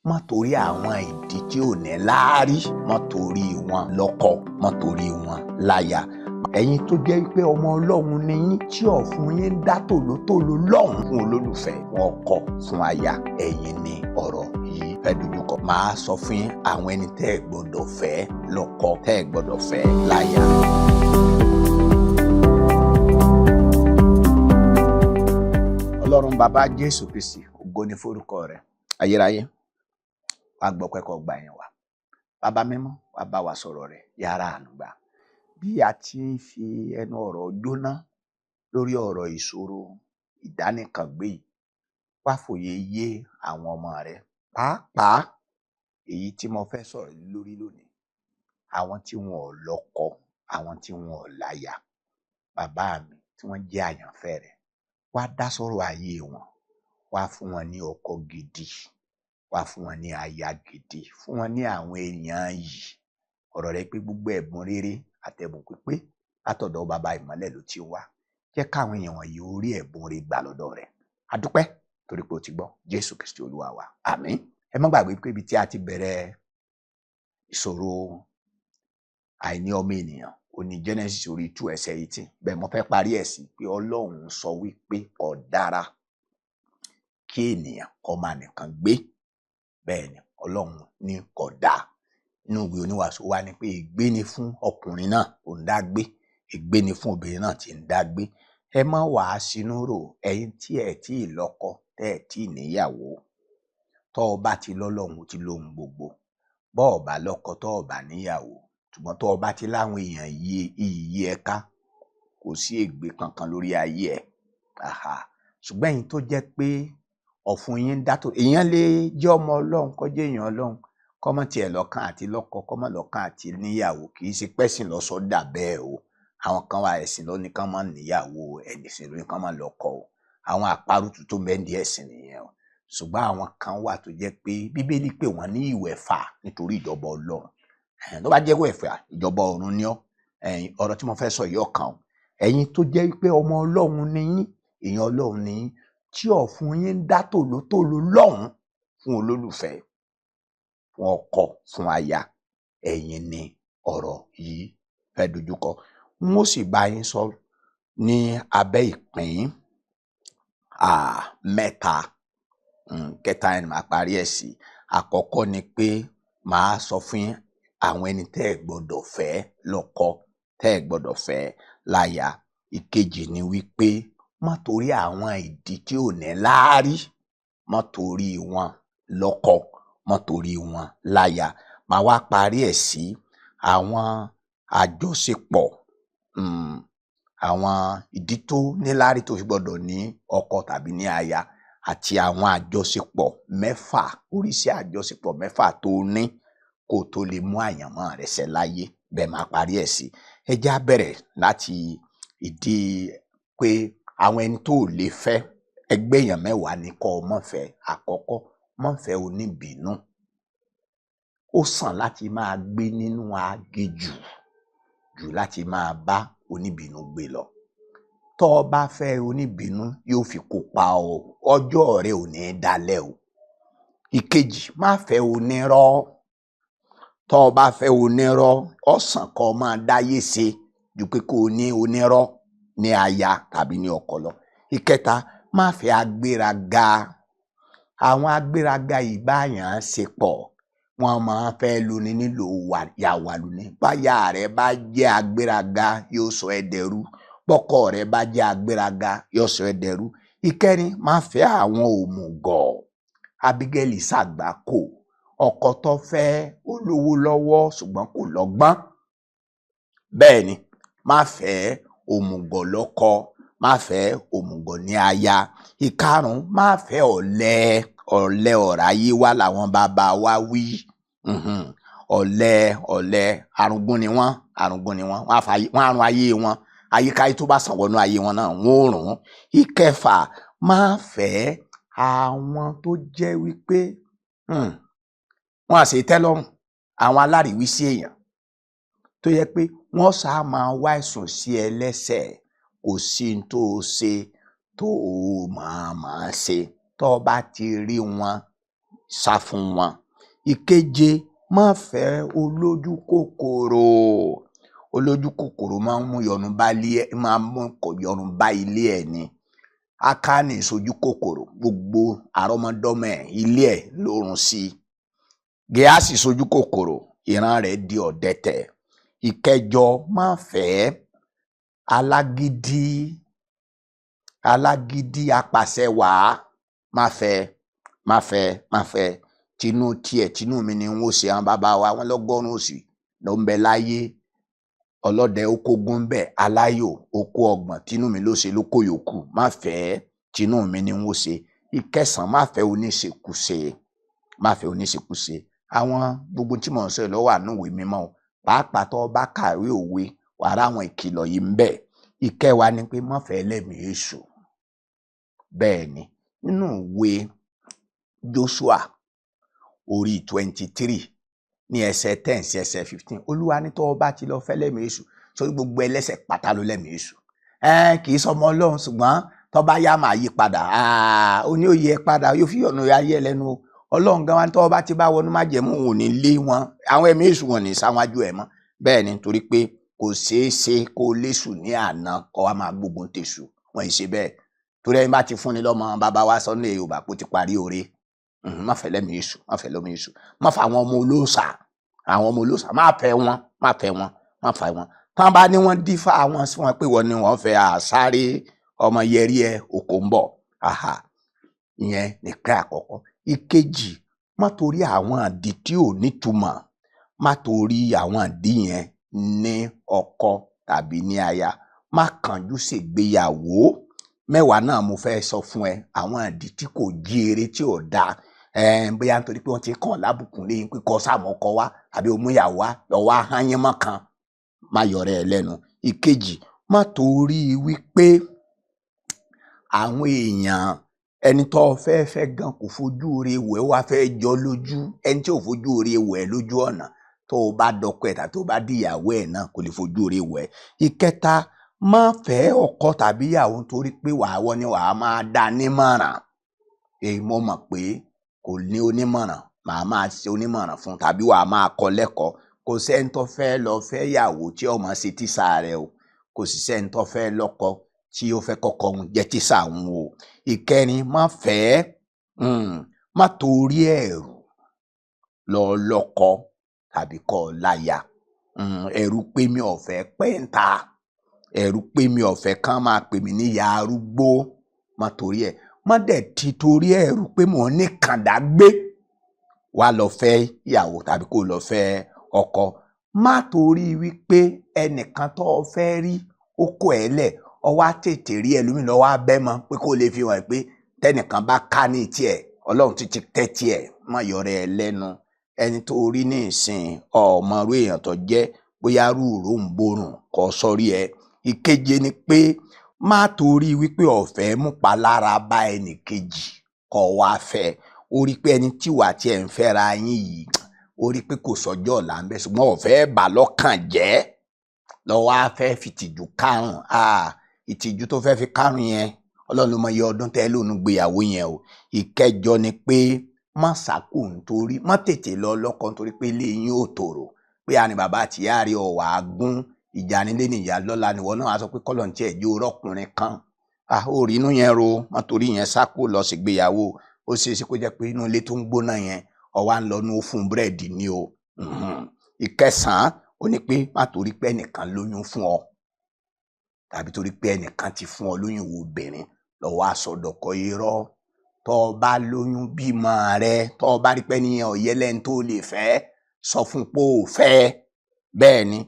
Má torí àwọn ìdí tí ò ní láárí, má torí wọn lọ́kọ, má torí wọn láya. Ẹ̀yin tó jẹ́ pé ọmọ Ọlọ́run ni yín, tí ọ̀fun yín ń dá tòlótòló lọ́hùn fún olólùfẹ́, fún ọkọ, fún aya, ẹ̀yin ni ọ̀rọ̀ yìí fẹ́ dojúkọ. Màá sọ fún yín àwọn ẹni tẹ́ ẹ gbọ́dọ̀ fẹ́ lọ́kọ, tẹ́ ẹ gbọ́dọ̀ fẹ́ láya. Ọlọ́run bàbá Jésù Kristi, ògo ni forúkọ rẹ̀. Ayérayé, wàá gbọ́ pẹ́kọ̀ gbà yẹn wá. Bàbá mímọ́, wàá bá wa sọ̀rọ̀ rẹ̀, yàrá àánú gbà. Bí a ti ń fi ẹnu ọ̀rọ̀ jóná lórí ọ̀rọ̀ ìṣòro ìdánìkàngbé yìí, wá fòye yé àwọn ọmọ rẹ, pàápàá èyí tí mo fẹ́ sọ̀rọ̀ lórí lónìí, àwọn tí wọn ò lọ́kọ, àwọn tí wọn ò láya, bàbá mi tí wọ́n jẹ́ àyànfẹ́ rẹ̀, wá dá sọ́rọ̀ ayé wọn, wá fún wọn ní ọkọ gidi, wá fún wọn ní aya gidi, fún wọn ní àwọn èèyàn yìí. Ọ̀rọ̀ rẹ pé gbogbo ẹ̀bùn rere àtẹ̀bùn pípé látọ̀dọ̀ bàbá ìmọ́lẹ̀ ló ti wá. Jẹ́ káwọn èèyàn wọ̀nyí ó rí ẹ̀bùn rere gbà lọ́dọ̀ rẹ̀. A dúpẹ́ torí pé o ti gbọ́. Jésù Kristi Olúwa wa. Àmín. Ẹ má gbàgbé pé ibi tí a ti bẹ̀rẹ̀ ìṣòro àìní ọmọ ènìyàn ó ní Genesis orí 2 ẹsẹ̀ 18. Bẹ́ẹ̀ mo fẹ́ parí ẹ̀ sí pé Ọlọ́run sọ wípé kò dára kí ènìyàn kó máa nìkan gbé. Bẹ́ẹ̀ ni Ọlọ́run ní kò dáa. Inú ìwé oníwàásù wá ní pé ègbé ni fún ọkùnrin náà tó ń dá gbé, ègbé ni fún obìnrin náà tí ń dá gbé. Ẹ má wàá sínú rò, ẹ̀yin tí ẹ tí ì lọ́kọ, tẹ́ ẹ tí ì níyàwó. Tọ́ ọ bá ti lọ́lọ́run, ó ti lóhun gbogbo. Bọ́ ọ bá lọ́kọ, tọ́ ọ bá níyàwó, ṣùgbọ́n tọ́ ọ bá ti láwọn èèyàn yí iyì yí ẹ ká, kò sí ègbé kankan lórí ayé ẹ. Àhà. Ṣùgbọ́n ẹ̀yin tó jẹ́ pé ọ̀fun yín ń dá tó, èèyàn lè jẹ́ ọmọ Ọlọ́run, kó jẹ́ èèyàn Ọlọ́run, kó má tiẹ̀ lọ́kàn àti lọ́kọ, kó má lọ́kàn àti níyàwó. Kì í ṣe pẹ́sìn ló sọ dà bẹ́ẹ̀ o. Àwọn kan wà, ẹ̀sìn ló ní kán má níyàwó, ẹ̀sìn ló ní kán má lọ́kọ o. Àwọn àparùtù tó ń bẹ nídìí ẹ̀sìn nìyẹn o. Ṣùgbọ́n àwọn kan wà tó jẹ́ pé Bíbélì pè wọ́n ní ìwẹ̀fà nítorí ìjọba Ọlọ́run. Tó bá jẹ́ ìwẹ̀fà, ìjọba ọ̀run ni ọ́. Ọ̀rọ̀ tí mo fẹ́ sọ yìí ọ̀kan o. Ẹ̀yin tó jẹ́ pé ọmọ Ọlọ́run ni yín, èèyàn Ọlọ́run ni yín, tí ọ̀fun yín ń dá tòlótòló lọ́hùn fún olólùfẹ́, fún ọkọ, fún aya, ẹ̀yin ni ọ̀rọ̀ yìí fẹ́ dojúkọ. N ó sì bá yín sọ ní abẹ́ ìpín mẹ́ta. Kẹta yẹn ni màá parí ẹ̀ sí. Àkọ́kọ́ ni pé màá sọ fún yín àwọn ẹni tẹ́ ẹ gbọ́dọ̀ fẹ́ lọ́kọ, tẹ́ ẹ gbọ́dọ̀ fẹ́ láya. Ìkejì ni wípé má torí àwọn ìdí tí ò ní láárí, má torí wọn lọ́kọ, má torí wọn láya. Màá wá parí ẹ̀ sí àwọn àjọṣepọ̀, àwọn ìdí tó níláárí tó fi gbọ́dọ̀ ní ọkọ tàbí ní aya, àti àwọn àjọṣepọ̀ mẹ́fà, oríṣi àjọṣepọ̀ mẹ́fà tó ní kó tó lè mú àyànmọ́ rẹ ṣẹ láyé. Bẹ́ẹ̀ máa parí ẹ̀ sí. Ẹ já bẹ̀rẹ̀ láti ìdí pé àwọn ẹni tó lè fẹ́, ẹgbẹ́ èèyàn mẹ́wàá ni kó o má fẹ́. Àkọ́kọ́, má fẹ́ oníbínú. Ó sàn láti máa gbé nínú aginjù jù láti máa bá oníbínú gbé lọ. Tọ́ ọ bá fẹ́ oníbínú, yóò fi kó pa ọ́, ọjọ́ rẹ ò ní dalẹ̀ o. Ìkejì, má fẹ́ onírọ́. Tọ́ ọ bá fẹ́ onírọ́, ó sàn kó o máa dáyé ṣe ju pé kó o ní onírọ́ ní aya tàbí ní ọkọ lọ. Ìkẹta, má fẹ́ agbéraga. Àwọn agbéraga yìí báyàn ṣe pọ̀, wọ́n máa fẹ́ loni nílò yàwàlú ni. Báyà rẹ bá jẹ́ agbéraga, yóò sọ ẹ́ dẹrú. Bọ́kọ rẹ bá jẹ́ agbéraga, yóò sọ ẹ́ dẹrú. Ìkẹrin, má fẹ́ àwọn òmùgọ̀. Abigail ṣàgbákò. Ọkọ tó fẹ́ ó lówó lọ́wọ́ ṣùgbọ́n kò lọ́gbọ́n. Bẹ́ẹ̀ ni, má fẹ́ òmùgọ̀ lọ́kọ, má fẹ́ òmùgọ̀ ní aya. Ìkarùn-ún, má fẹ́ ọ̀lẹ. Ọ̀lẹ ọ̀ráyé wá làwọn bàbá wa wí. Ọ̀lẹ, ọ̀lẹ, arúgbó ni wọ́n, arúgbó ni wọ́n, wọ́n á run ayé wọn. Ayíkáyé tó bá sàn wọnú ayé wọn náà, wọ́n ó rùn ún. Ìkẹfà, má fẹ́ àwọn tó jẹ́ wípé wọn à ṣe tẹ́ lọ́rùn, àwọn aláríwísí èèyàn tó yẹ pé wọ́n ṣáà máa wá ẹ̀sùn sí ẹ lẹ́sẹ̀. Kò sí n tó o ṣe tó o máa máa ṣe. Tó o bá ti rí wọn, Sá fún wọn. Ìkeje, má fẹ́ olójú kòkòrò. Olójú kòkòrò máa ń mú yọnu bá ilé ẹ, máa ń mú yọnu bá ilé ẹ ni. Ákánì sojú kòkòrò, gbogbo àrọ́mọdọ́mọ ẹ̀ ilé ẹ̀ lórun sí i. Gíásì sojú kòkòrò, ìran rẹ̀ di ọ̀dẹ̀tẹ̀. Ìkẹjọ, má fẹ́ alágídí, alágídí apàṣẹwàá, má fẹ́, má fẹ́, má fẹ́. Tinú tiẹ̀ tinú mi ni n ó ṣe. Àwọn bàbá wa wọn lọ́gọ́rùn òsì ló ń bẹ láyé, ọlọ́dẹ ó kógún bẹ́ẹ̀, aláyò ó kó ọgbọ̀n, tinú mi ló ṣe ló kó yòókù. Má fẹ́ tinú mi ni n ó ṣe. Ìkẹsàn, má fẹ́ oníṣekúṣe, má fẹ́ oníṣekúṣe. Àwọn gbogbo tí mò ń sọ yìí ló wà nínú ìwé mímọ́ o. Pàápàá tó bá kàwé òwe, wàá rí àwọn ìkìlọ̀ yìí ń bẹ. Ìkẹwàá ni pé má fẹ́ ẹlẹ́mìí èṣù. Bẹ́ẹ̀ ni, nínú ìwé Joshua orí 23 ní ẹsẹ̀ 10 sí ẹsẹ̀ 15, Olúwa ní tó bá ti lọ fẹ́ lẹ́mìí èṣù, sórí gbogbo ẹlẹ́ṣẹ̀ pátá ló lẹ́mìí èṣù. Kì í sọmọ Ọlọ́run, ṣùgbọ́n tó bá yá máa yí padà. Ó ní òye padà, yóò fi ọ̀nà ayé ẹ lẹ́nu o. Ọlọ́run gan wa ní tó bá ti bá wọnú májẹ̀mú, òun ò ní lé wọn, àwọn ẹ̀mí èṣù wọn ní sáwájú ẹ̀ mọ́. Bẹ́ẹ̀ ni, torí pé kò ṣeé ṣe kó léṣù ní àná kó wá máa gbógun tèṣù, wọn ì ṣe bẹ́ẹ̀. Torí ẹni bá ti fúnni lọ́mọ, bàbá wa sọ nílẹ̀ Yorùbá pé ó ti parí oore. Má fẹ́ lẹ́mìí èṣù, má fẹ́ lẹ́mìí èṣù. Má fẹ́ àwọn ọmọ olóòṣà, àwọn ọmọ olóòṣà, má fẹ́ wọn, má fẹ́ wọn, má fẹ́ wọn. Tán bá ní wọ́n dífá wọn sí wọn pé wọ́n ni wọ́n fẹ́ àsáré ọmọ yẹrí ẹ òkò ń bọ̀. Àhà, ìyẹn nìkan àkọ́kọ́. Ìkejì, má torí àwọn àdí tí ò nítumọ̀, má torí àwọn àdí yẹn ní ọkọ tàbí ní aya, má kánjú ṣègbéyàwó. Mẹ́wàá náà mo fẹ́ sọ fún ẹ, àwọn àdí tí kò jí eré tí ò dáa. Bóyá nítorí pé wọ́n ti kàn lábùkún lẹ́yìn pé kọ́ sáàmù ọkọ wá tàbí omúyàwó wá lọ́wọ́ ahányán mọ́ kan, má yọrẹ ẹ lẹ́nu. Ìkejì, má torí wípé àwọn èèyàn ẹni tó fẹ́ fẹ́ gan kò fojú re wẹ̀ wá fẹ́ jọ lójú. Ẹni tí ò fojú re wẹ̀ lójú ọ̀nà, tó o bá dọkọ ẹ̀ tàbí tó o bá dìyàwó ẹ̀ náà kò lè fojú re wẹ̀. Ìkẹta, má fẹ́ ọkọ tàbí ìyàwó nítorí pé wàá wọ́n ni wàá máa dá nímọ̀ràn. Èyí mo mọ̀ pé kò ní onímọ̀ràn, màá máa ṣe onímọ̀ràn fún tàbí wàá máa kọ́ lẹ́kọ̀ọ́. Kò sẹ́ni tó fẹ́ lọ fẹ́ ìyàwó tí ó máa ṣe tíṣà rẹ̀ o. Kò sì sẹ́ni tó fẹ́ lọ́kọ tí ó fẹ́ kọ́kọ́ òun jẹ́ tíṣà òun o. Ìkẹrin, má fẹ́, má torí ẹ̀rù lọ lọ́kọ tàbí kọ́ láya. Ẹ̀rù pé mi ò fẹ́ pẹ́ ń ta, ẹ̀rù pé mi ò fẹ́ kán máa pè mí ní ìyá arúgbó, má torí ẹ̀. Má dẹ̀ ti torí ẹ̀rù pé mò ń ní kàndá gbé wá lọ fẹ́ ìyàwó tàbí kó lọ fẹ́ ọkọ. Má torí wípé ẹnìkan tó o fẹ́ rí ó kó ẹ lẹ̀, ọ wá tètè rí ẹlòmíì lọ wá bẹ́ mọ́ pé kó lè fi hàn pé tẹnìkan bá ká ní tiẹ̀, Ọlọ́run ti ti tẹ́ tiẹ̀, má yọrẹ ẹ lẹ́nu. Ẹni tó rí ní ìsìn ọmọrú èèyàn tó jẹ́, bóyá rúurú ń borùn kọ́ sọ́rí ẹ. Ìkeje ni pé má torí wípé ọ̀fẹ́ mú palára bá ẹnì kejì kọ́ wá fẹ́. Ó rí pé ẹni tí wàá tiẹ̀ ń fẹ́ra yín yìí, ó rí pé kò sọ́jọ́ ọ̀la ń bẹ, ṣùgbọ́n ọ̀fẹ́ bà lọ́kàn jẹ́ lọ́wọ́ á fẹ́ fi tìjú kárùn. Ìtìjú tó fẹ́ fi kárùn yẹn, Ọlọ́run ló mọ iye ọdún tẹ́ lónìí gbéyàwó yẹn o. Ìkẹjọ ni pé má sàkó nítorí, má tètè lọ lọ́kọ nítorí pé ilé yín ò tòrò, pé àní bàbá àti ìyá rẹ̀ ọ̀ wá gún ìjà nílé nìyá lọ́la nìwọ náà á sọ pé kọ́lọ̀ ń tiẹ̀ jó rọ́kùnrin kan. Ó rí inú yẹn ro, má torí yẹn sákò lọ ṣègbéyàwó. Ó ṣeé ṣe kó jẹ́ pé inú ilé tó ń gbóná yẹn, ó wá ń lọ ní ó fún búrẹ́dì ni o. Ìkẹsàn-án, ó ní pé má torí pé ẹnìkan lóyún fún ọ tàbí torí pé ẹnìkan ti fún ọ lóyún ìwọ obìnrin lọ́wọ́ aṣọdọ̀kọ irọ́. Tó o bá lóyún bímọ rẹ, tó o bá rí pé ẹnìyẹn ò yẹ lẹ́ni tó lè fẹ́, sọ fún pé ò fẹ́. Bẹ́ẹ̀ ni,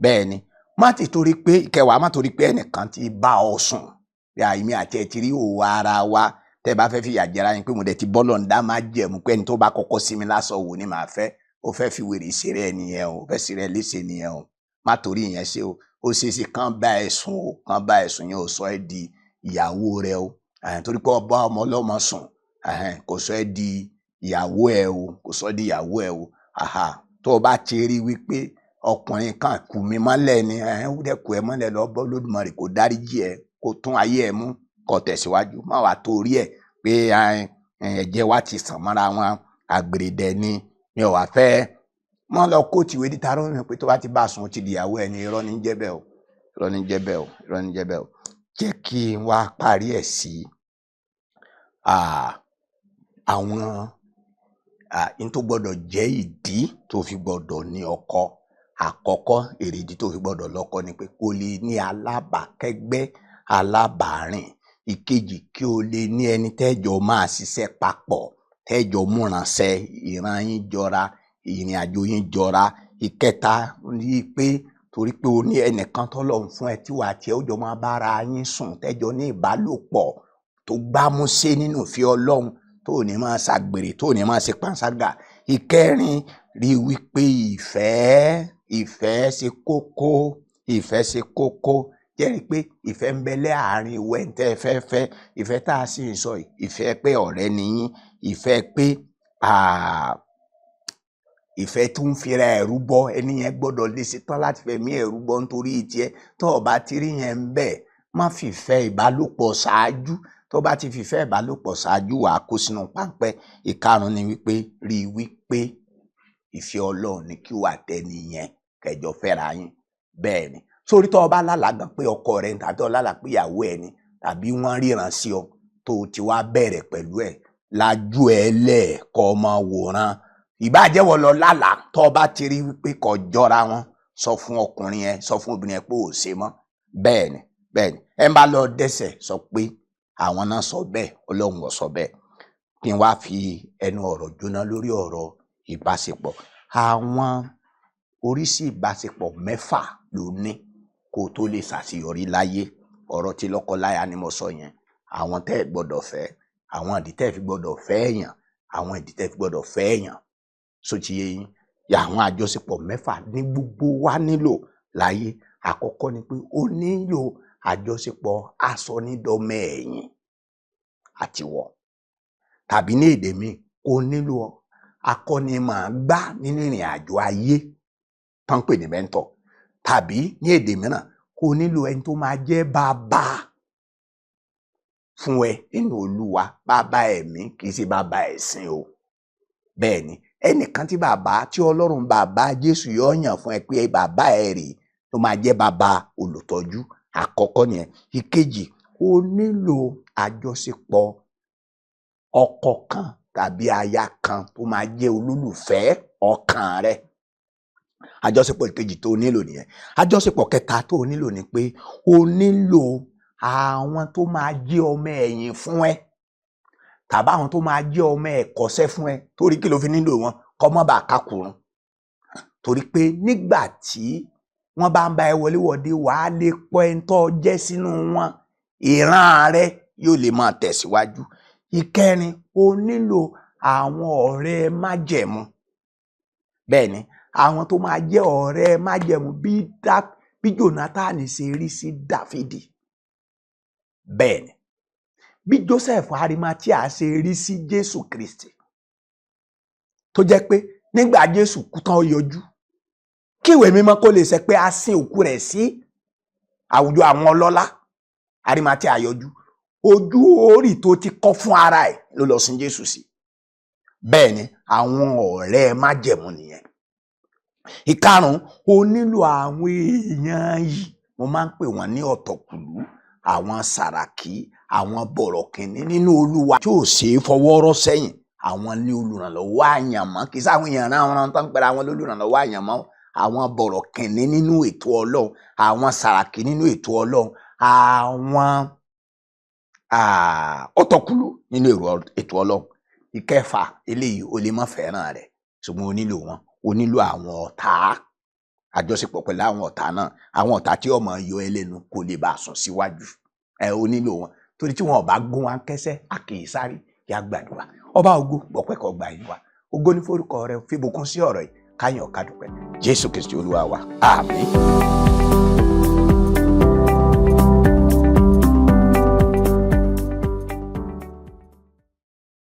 bẹ́ẹ̀ ni. Má ti torí pé ìkẹwàá, má torí pé ẹnìkan ti bá ọ sùn, bí àìmí àti ẹ ti rí òwò ara wa, tẹ́ bá fẹ́ fìyà jẹra yín pé mo dẹ̀ ti bọ́lọ̀ ń dá má jẹ̀mú pé ẹni tó bá kọ́kọ́ sí mi lásán wò ni màá fẹ́. Ó fẹ́ fi wèrè ṣeré ẹ nìyẹn o, ó fẹ́ ṣeré ẹ léṣe nìyẹn o. Má torí ìyẹn ṣe o. Ó ṣeé ṣe kán bá ẹ sùn o, kán bá ẹ sùn yẹn ò sọ ẹ́ di ìyàwó rẹ o. Torí pé ọba ọmọ ọlọ́mọ sùn, kò sọ ẹ́ di ìyàwó ẹ o, kò sọ ẹ́ di ìyàwó ẹ o. Tó o bá ti rí wípé ọkùnrin kan kù mí mọ́lẹ̀ ni, ó dẹ̀ kù ẹ mọ́lẹ̀ lọ bọ́ Olódùmarè kò dáríjì ẹ, kó tún ayé ẹ mú, kó tẹ̀síwájú. Má wàá torí ẹ pé ẹ̀jẹ̀ wa ti sàn mọ́ra wọn, Àgbèrè dẹ̀ ni mi ò wá fẹ́ mọ́ lọ kóòtù ìwé díta rọ́ọ̀mù pé tó bá ti bá a sùn ó ti dìyàwó ẹni. Irọ́ ní jẹ́ bẹ́ẹ̀ o, irọ́ ní jẹ́ bẹ́ẹ̀ o, irọ́ ní jẹ́ bẹ́ẹ̀ o. Jẹ́ kí n wá parí ẹ̀ sí àwọn n tó gbọ́dọ̀ jẹ́ ìdí tó fi gbọ́dọ̀ ní ọkọ. Àkọ́kọ́ èrèdí tó fi gbọ́dọ̀ lọ́kọ ni pé kó lè ní alábàákẹ́gbẹ́, alábàárìn. Ìkejì, kí o lè ní ẹni tẹ́jọ máa ṣiṣẹ́ papọ̀, tẹ́jọ múranṣẹ́, ìran yín jọra, ìrìn àjò yín jọra. Ìkẹta ní pé torí pé o ní ẹnìkan tọ́lọ́run fún ẹ tí wàá tiẹ̀ ó jọ máa bára yín sùn, tẹ́jọ ní ìbálòpọ̀ tó gbámúsé nínú ìfẹ́ Ọlọ́run, tó ní máa ṣàgbèrè, tó ní máa ṣe panṣágà. Ìkẹrin, rí wípé ìfẹ́, ìfẹ́ ṣe kókó, ìfẹ́ ṣe kókó. Jẹ́rìí pé ìfẹ́ ń bẹ láàrin ìwọ ẹni tẹ́ ẹ fẹ́ fẹ́. Ìfẹ́ tá a sì ń sọ yìí, ìfẹ́ pé ọ̀rẹ́ ni yín, ìfẹ́ pé ìfẹ́ tó ń fira ẹ̀rú bọ, ẹni yẹn gbọ́dọ̀ lè ṣetán láti fẹ̀mí ẹ̀rú bọ nítorí tiẹ̀. Tó o bá ti rí yẹn ń bẹ̀, má fìfẹ́ ìbálòpọ̀ ṣáájú. Tó bá ti fìfẹ́ ìbálòpọ̀ ṣáájú, wàá kó sínú páńpẹ́. Ìkarùn ni wípé rí i wípé ìfẹ́ Ọlọ́run ni kí wà tẹ́ni yẹn kẹjọ fẹ́ra yín. Bẹ́ẹ̀ ni, sórí tó o bá lálàá gan pé ọkọ rẹ ni, tàbí tó o lálàá pé ìyàwó ẹ ni, tàbí wọ́n ríran sí ọ tó o ti wá bẹ̀rẹ̀ pẹ̀lú ẹ̀, lajú ẹ lẹ́ẹ̀kọ́ ọmọ wòran. Ìbájẹ́wọ̀ lọ lálàá, tó o bá ti rí wípé kò jọra wọn, sọ fún ọkùnrin yẹn, sọ fún obìnrin yẹn pé ò ṣe mọ́. Bẹ́ẹ̀ ni, bẹ́ẹ̀ ni. Ẹ ń bá lọ dẹ́sẹ̀, sọ pé àwọn náà sọ bẹ́ẹ̀, Ọlọ́run ò sọ bẹ́ẹ̀. Kí n wá fi ẹnu ọ̀rọ̀ jóná lórí ọ̀rọ̀ ìbáṣepọ̀. Àwọn oríṣi ìbáṣepọ̀ mẹ́fà ló ní kó o tó lè ṣàṣeyọrí láyé. Ọ̀rọ̀ tí lọ́kọláya ni mo sọ yẹn. Àwọn tẹ́ ẹ gbọ́dọ̀ fẹ́, àwọn ìdí tẹ́ ẹ fi gbọ́dọ̀ fẹ́ èèyàn, àwọn ìdí tẹ́ ẹ fi gbọ́dọ̀ fẹ́ èèyàn. Ṣó ti yé yín? Àwọn àjọṣepọ̀ mẹ́fà ní gbogbo wa nílò láyé. Àkọ́kọ́ ni pé o nílò àjọṣepọ̀ asọnídọmọ ẹ̀yìn àtiwọ̀, tàbí ní èdè míì, o nílò akọ́nimọ̀ọ́gbá nínú ìrìn àjò ayé tán ń pè ní mentor, tàbí ní èdè mìíràn, kó nílò ẹni tó máa jẹ́ bàbá fún ẹ nínú Olúwa, bàbá ẹ̀mí, kì í ṣe bàbá ẹ̀sìn o. Bẹ́ẹ̀ ni, ẹnìkan tí bàbá tí Ọlọ́run bàbá Jésù yóò yàn fún ẹ pé bàbá ẹ rèé tó máa jẹ́ bàbá olùtọ́jú. Àkọ́kọ́ nìyẹn. Ìkejì, o nílò àjọṣepọ̀ ọkọ kan tàbí aya kan tó máa jẹ́ olólùfẹ́ ọkàn rẹ. Àjọṣepọ̀ ìkejì tó nílò nìyẹn. Àjọṣepọ̀ kẹta tó nílò ni pé o nílò àwọn tó máa jẹ́ ọmọ ẹ̀yìn fún ẹ, tàbí àwọn tó máa jẹ́ ọmọ ẹ̀kọ́ṣẹ́ fún ẹ. Torí kí ló fi nílò wọn? Kọ́ mọ́ bá kákùrún. Torí pé nígbà tí wọ́n bá ń bá ẹ wọléwọ̀de, wàá lè pọ̀ ẹni tó jẹ́ sínú wọn, ìran rẹ yóò lè máa tẹ̀síwájú. Ìkẹrin, o nílò àwọn ọ̀rẹ́ májẹ̀mú. Bẹ́ẹ̀ ni, àwọn tó máa jẹ́ ọ̀rẹ́ májẹ̀mú bí Jónátánì ṣe rí sí Dáfídì. Bẹ́ẹ̀ ni, bí Joseph Arimathea ṣe rí sí Jésù Kristi, tó jẹ́ pé nígbà Jésù kú tán ó yọjú kí ìwé mímọ́ kó lè ṣe pé a sin òkú rẹ̀ sí àwùjọ àwọn ọlọ́lá. Arimathea yọjú, ojú orí tó ti kọ́ fún ara ẹ̀ ló lọ sin Jésù sí. Bẹ́ẹ̀ ni, àwọn ọ̀rẹ́ májẹ̀mú nìyẹn. Ìkarùn-ún, o nílò àwọn èèyàn yìí, mo máa ń pè wọ́n ní ọ̀tọ̀kùlú, àwọn sàràkí, àwọn bọ̀rọ̀kìnní nínú Olúwa tí ò ṣe é fọwọ́ rọ́ sẹ́yìn. Àwọn ní olùrànlọ́wọ́ àyànmọ́. Kì í sáwọn èèyàn rán tán pẹ̀lú àwọn olùrànlọ́wọ́ àyànmọ́, àwọn bọ̀rọ̀kìnní nínú ètò Ọlọ́run, àwọn sàràkí nínú ètò Ọlọ́run, àwọn ọ̀tọ̀kùlú nínú ètò Ọlọ́run. Ìkẹfà, eléyìí o lè má fẹ́ràn rẹ̀, ṣùgbọ́n o nílò wọn. O nílò àwọn ọ̀tá, àjọṣepọ̀ pẹ̀lú àwọn ọ̀tá náà, àwọn ọ̀tá tí ọmọ yọ ẹ lẹ́nu kó lè bá a sùn síwájú ẹ. O nílò wọn torí tí wọn ò bá gún wa kẹ́sẹ́, a kì í sáré. Yá gbàdúrà. Ọba ògo, gbọpẹ́ kó gbà yín wa. Ògo ní forúkọ rẹ, fìbùkún sí ọ̀rọ̀ yìí, káyọ̀ kádùpẹ́. Jésù Kristi Olúwa wa, àmín.